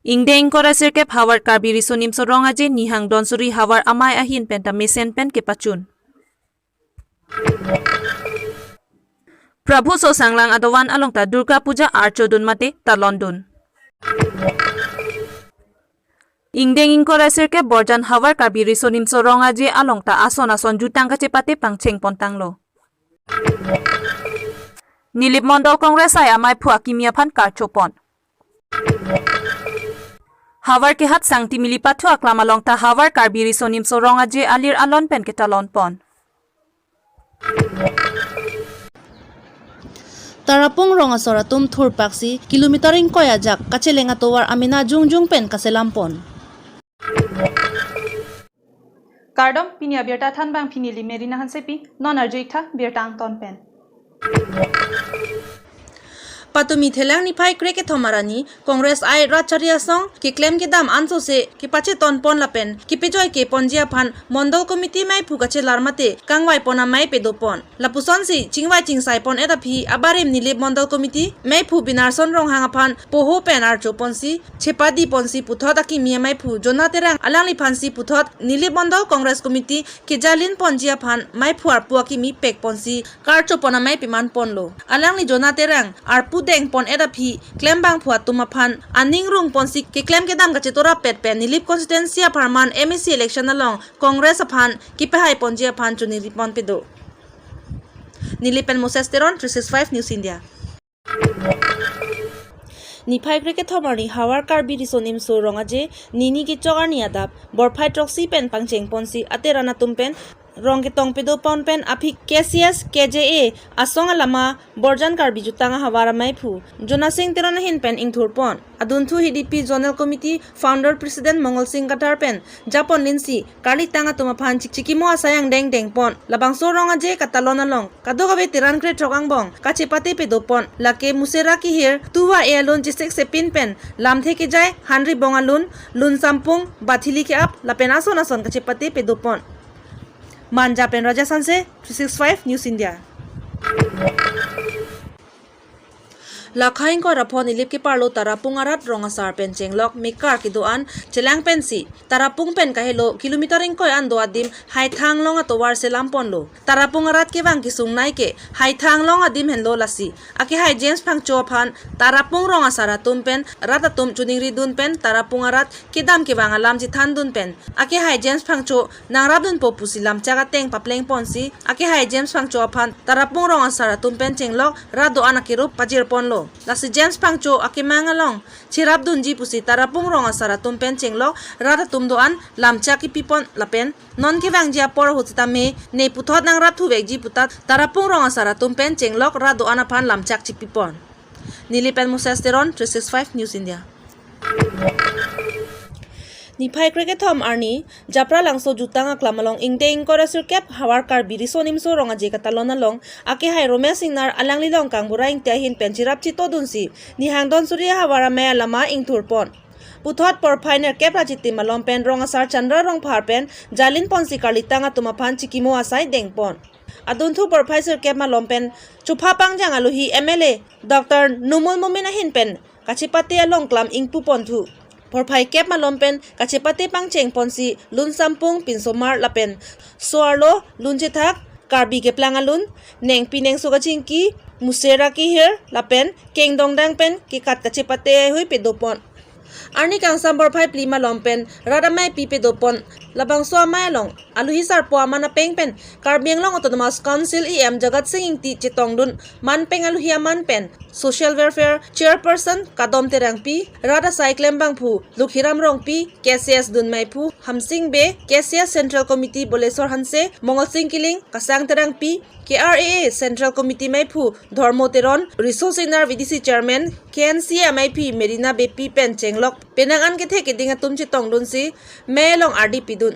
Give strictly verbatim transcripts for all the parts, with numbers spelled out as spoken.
Ingdeng ingkoi ra sirkep havar Karbi Riso Nimso Rong Aje Nihang Donsuri havar amei ahin penta mesen pen kepachun. Prabhu Sosanglang adovan along ta Durga Puja archodun mate talondun. Ingdeng ingkoi ra sirkep Borjan havar Karbi Riso Nimso Rong Aje along ta ason ason jutang kachepate pangcheng pontanglo. Nilip Mondol Congress I ameiphu akimi aphan karchopon. Havar Kehat Sangti Mili Pathu aklam along ta havar Karbi Riso Nimso Rong Aje alir alon pen ketalonpon. Tarapung rong asar atum thurpaksi kilometer ingkoi ajak kacheleng atovar amena jongjong pen kaselampon. Kardom, pini abirta thanbang pini Limeri Nahan Sepi, non arju-ik tha birta angton pen. Patumi Thelang niphai krekethom arni Congress I Ratchari Asong keklem kedam ansose kepachetonpon lapen kepejoike ponji aphan Mondol Committee meiphu kachelar mate kangvaipon amei pedopon. Lapusonsi chingvai chingsai pon-et aphi abarim Nilip Mondol Committee meiphu Binarson Ronghang aphan poho pen archoponsi chepadiponsi puthot akimi ameiphu Jona Terang alangliphansi puthot Nilip Mondol Congress Committee kejalinponji aphan meiphu arpu akimi pekponsi karchopon amei pemanponlo. Alangli Jona Terang arpu dengpon-et aphi klembangphu atum aphan aning rungponsi keklem kedam kachetorapet pen Nilip constituency apharman M A C election along Congress aphan kepahaiponji aphan choningri ponpedo. Nilip pen Moses Teron, three six five News India. Niphai krekethom arni havar Karbi Riso Nimso Rong Aje nini kechok arni adap borphai throksi pen pangchengponsi ateran atum pen rong ketong pedopon pen aphi K C S K J A asong alama Borjan Karbi Jutang ahavar ameiphu Jonasing Teron ahin pen ingthurpon. Adunthu H D P Zonal Committee Founder President Mongol Sing Kathar pen japonlinsi karlitang atum aphan chik-, chikimo asai angdeng dengpon. Labangso rong aje katalon along kadokave teran krethrok angbong kachepate pedopon. Lake Musera Kehir, Tuva E alun, Chisik Sepin pen Lamthe Kejai, Hanribong alun, Lunsampung, Bathili Ke-ap lapen ason ason kachepate pedopon. Manja pen Raja Sanse, three six five News India. Lakhai ingkoi ra pho Nilip keparlo Tarapung arat rong asar pen chenglok mekar kedo-an chelang pensi Tarapung pen kahelo kilometer ingkoi an do adim Haithang along atovar selamponlo. Tarapung arat kevang kesung nai ke Haithang along adim henlo, lasi akehai James Phangcho aphan Tarapung rong asar atum pen rat atum choningridun pen Tarapung arat kedam kevang alam chethandun pen akehai James Phangcho nangrapdunpo pusi lamchak ateng paplengponsi akehai James Phangcho aphan Tarapung rong asar atum pen chenglok rat do-an akerup pajirponlo. Lasi James Phangcho akemang along cherapdunji pusi Tarapung rong asar atum pen chenglok rat atum do-an lamchak kepipon lapen non kevangji apor ahut sitame ne puthot nangrapthuvekji puta Tarapung rong asar atum pen chenglok rat do-an aphan lamchak chepipon. Nilip pen Moses Teron, three six five News India. Niphai krekethom arni Japralangso Jutang aklam along ingdeng ingkoi ra sirkep havar Karbi Riso Nimso Rong Aje katalon along akehai Romesh Singnar alangli long Kangbura Ingti ahin pen cherap chetodunsi Nihang Donsuri ahavar amei alama ingthurpon. Puthot porphai nerkep ra chitim malom pen rong asar Chandra Rongphar pen jalinponsi karlitang atum aphan chikimo asai dengpon. Adunthu porphai sirkep malom pen chopha pangjang aluhi M L A Doctor Numul Momin ahin pen kachepate along klam ingpuponthu. Porphai kep malom pen kachepate pangchengponsi Lunsampung, Pinsomar lapen so-arlo Lunchethak, Karbi keplang alun, nengpi nengso kachingki, Musera Kehir lapen kengdongdang pen kekat kachepate heihui pedopon. Arni kangsam porphai phli malom pen rat ameipi pedopon. Labangso amei along aluhi sarpo aman apeng pen Karbi Anglong Autonomous Council E M Jagat Sing Ingti chetongdun manpeng aluhi aman pen Social Welfare Chairperson Kadom Terangpi, rat asai klembangphu Lukhiram Rongpi, K C S dunmeiphu Hamsing Bey, K C S Central Committee Boleswar Hanse, Mongol Sing Killing, Kasang Terangpi, K R A A Central Committee meiphu Dhormo Teron, Riso Singnar V D C Chairman, K N C A meiphi Merina Beypi pen chenglok penang an kethe keding atum chetongdunsi mei along ardi pidun.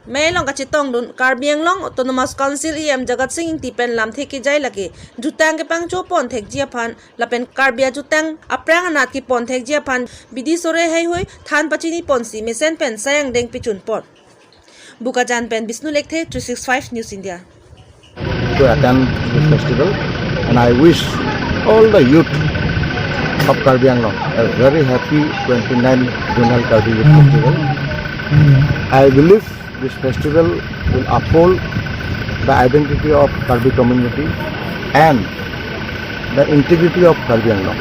Mei along kachetongdun Karbi Anglong Autonomous Council E M Jagat Sing Ingti pen Lamthe Kejai lake jutang kepangchopon thekji aphan lapen Karbi ajutang aphrang anat kepon thekji aphan bidi sore heihui than pachiniponsi mesen pen sai angdeng pichunpon. Bokajan pen Bishnu Lekthe, three six five News India. To attend this festival, and I wish all the youth of Karbi Anglong, a very happy twenty-nine Zonal Karbi Youth Festival. I believe this festival will uphold the identity of Karbi community and the integrity of Karbi Anglong.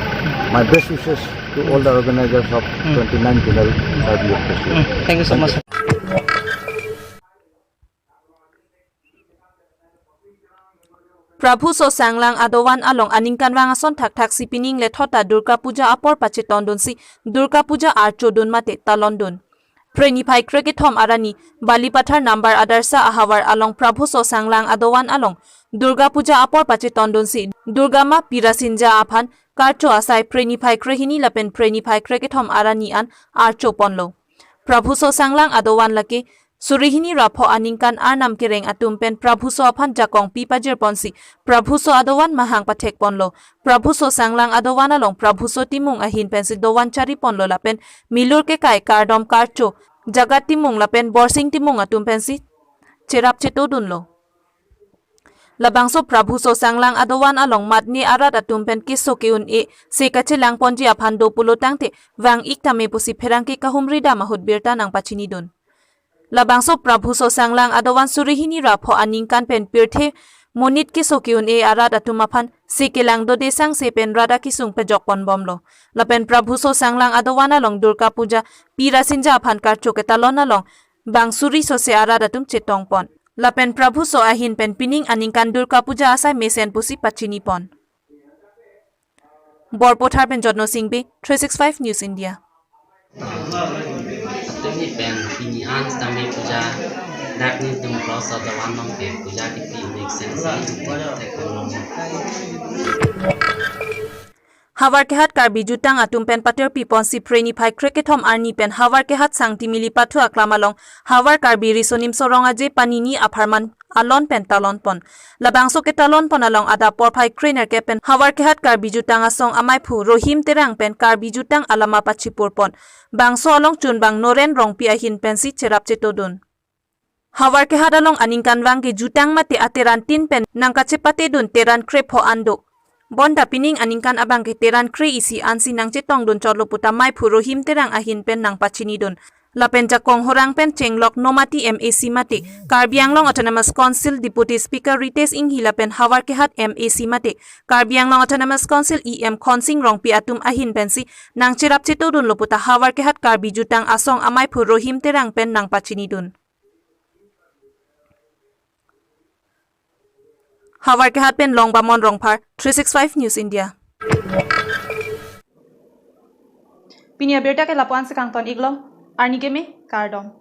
My best wishes to all the organizers of twenty-nine Zonal Karbi Youth Festival. Thank you so much. Prabhuso Sanglang adovan along aningkanvang ason thakthak si pining le thota Durga Puja apor pachetongdunsi Durga Puja archodun mate talondun. Phre niphai krekethom arni Balipathar Nambar Adarsha ahavar along Prabhuso Sanglang adovan along Durga Puja apor pachetongdunsi Durga Ma Pirasinja aphan karcho asai phre niphai krehini lapen phre niphai krekethom arni an archoponlo. Prabhuso Sanglang adovan lake suri hini ra pho aningkan Arnam kereng atum pen Prabhuso aphan jakong pi pajirponsi Prabhuso adovan mahang pathekponlo. Prabhuso Sanglang adovan along Prabhuso Timung ahin pensi dovan chariponlo lapen milur kekai, kardom, karcho, Jagat Timung lapen Borsing Timung atum pensi cherap chetodunlo. Labangso Prabhuso Sanglang adovan along matne arat atum pen keso ke-un-e se kachelangponji aphan do pulo tangte vang-ik tame pusi pherangke kahumri dam ahut birta nangpachinidun. Labangso Prabhuso Sanglang adovan suri hini ra pho aningkan pen pirthe monit keso ke-un-e arat atum aphan se kelang dode sangse pen rat akesung pejokponbomlo. Lapen Prabhuso Sanglang adovan along Durga Puja Pirasinja aphan karcho ketalon along bang suri sose arat atum chetongpon. Lapen Prabhuso ahin pen pining aningkan Durga Puja asai mesen pusi pachinipon. Borpothar pen Jotno Singh Bey, three six five News India. Tumi pen pini an sitame puja dak ni tum cross adovan along ke puja kipi mesen si tum thek tum long. Havar kehat Karbi jutang atum pen patir piponsi phre niphai krekethom arni pen Havar kehat Sangti Mili Pathu aklam along Havar Karbi Riso Nimso Rong Aje Panini apharman alon pen talonpon. Labangso ketalonpon along adap porphai krenerkep pen Havar kehat Karbi jutang asong amaiphu Rohim Terang pen Karbi jutang alama pachipurpon. Bangso along chunbang Noren Rongpi ahin pensi cherap chetodun. Havar kehat along aningkanvang ke jutang mate ateran tin pen nangkachepatedun teran krepho an do. Bonta pining aningkan abang ke teran kre isi ansi nangchetongdun chotlo puta maiphu Rohim Terang ahin pen nangpachinidun. Lapen jakong horang pen chenglok Nomati M A C mate Karbi Anglong Autonomous Council Deputy Speaker Ritesh Enghi lapen Havar kehat M A C mate Karbi Anglong Autonomous Council E M Khonsing Rongpi atum ahin pensi nangcherap chetodunlo puta Havar kehat Karbi jutang asong amaiphu Rohim Terang pen nangpachinidun. Havar kehat pen Longbamon Rongphar, three six five News India. Pini abirta ke lapu-an si kangton-iklo, arni keme, kardom.